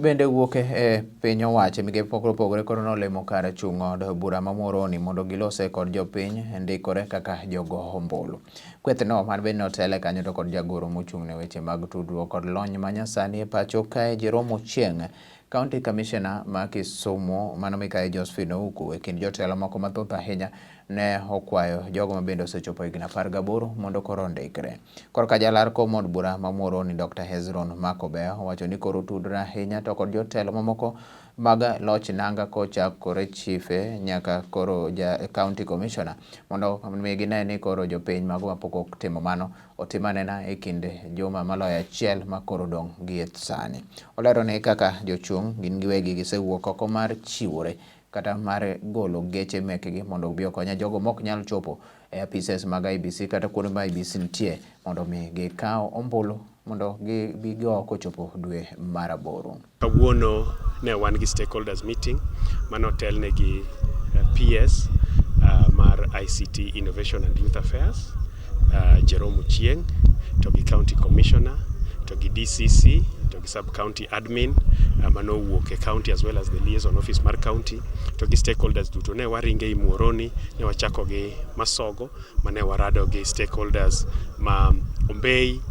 Bende wuok e piny owacho e migepe mopogore opogore koro nolimo kar chung' od bura ma Muhoroni mondo gilose kod jopiny ndikore kaka jogo ombulu. Kwethno man bende notele kanyo to kod jagoro mochung' ne weche mag tudruok kod lony manyasani e pacho kae, Jerome Ochieng', County Commissioner ma Kisumu mano Mikai Josephine Ouko e kind jotelo moko mathoth ahinya ne okwayo jogo ma bende osechopo higni 18 mondo koro ondikre. Korka jalar kom od bura ma Muhoroni, Dr. Hezron Makobea, owacho ni koro tudre ahinya to kod jotelo mamoko mag loch nanga kochakore chife nyaka koro ja county commissioner mondo mi gine ni koro jopiny mago mapok otimo mano otim anena e kind juma maloyo achiel ma koro dong' gi sani. Olero ni kaka jochung' gin giwegi gisewuok oko mar chiwore kata mar golo geche mekgi mondo obi okonya jogo mok nyal chopo e apises mag IEBC kata kuonde ma IEBC nitie mondo mi gikaw ombulu mondo gibigo kochopo dwe mar 8. Kawuono ne wan gi stakeholders meeting manotelne gi PS mar ICT, Innovation and Youth Affairs, Jerome Ochieng, to gi County Commissioner, to gi DCC, to gi sub county admin manowuok e county as well as the liaison office mar county, to gi stakeholders duto. Ne waringe i Muhoroni, ne wachako gi Masogo mane warado gi stakeholders ma Ombei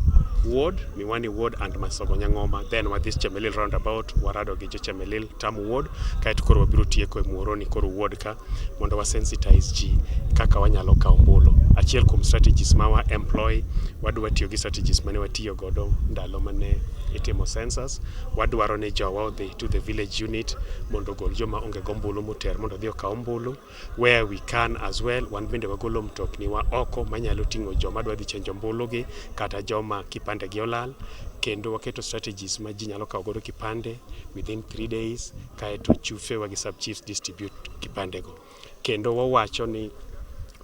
ward, Miwani ward and Masogo Nyang'oma. Then wadhi Chemelil roundabout, warado gi jo Chemelil Tamu ward, kaeto koro wabiro tieko e Muhoroni koro ward ka mondo wa sensitize ji kaka wanyalo kawo ombulu. Achiel kuom strategies ma wa employ, wadwa tiyo gi strategies mane watiyo godo ndalo mane itimo census. Wadwaro ni jowa odhi to the village unit mondo ogol joma onge gombulu moter mondo odhi okaw ombulu. Where we can as well, wan bende wagolo mtokni wa oko manyalo ting'o joma dwa dhi chenjo ombulu gi kata joma kipande gi olal, kendo waketo strategies ma ji nyalo kawo godo kipande within 3 days, kaeto chufewa gi sub chiefs distribute kipande go. Kendo wawacho ni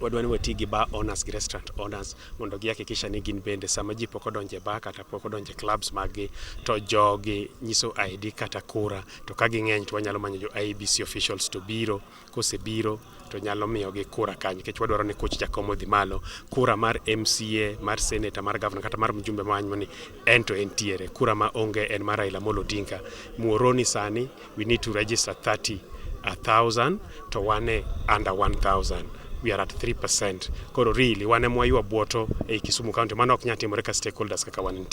wadwa ni wati gi bar owners gi restaurant owners mondo gihakikisha ni gin bende sama ji pok odonjo e bar kata pok odonjo e clubs mag gi to jogi nyiso ID kata kura. To ka ging'eny to wanyalo manyo jo IEBC officials to biro kosebiro to nyalo miyogi kura kanyo, nikech wadwaro ni kuch jakom odhi malo. Kura mar MCA, mar senator, mar governor kata mar mjumbe mawanyo ni en to entiere kura ma onge en mar Raila Amolo Odinga. Muhoroni sani we need to register 30,000 to wan e under 1000, we are at 3%. Koro really wan ema waywa buoto ei Kisumu County. Mano ok nyal timore ka stakeholders kaka wan nitie.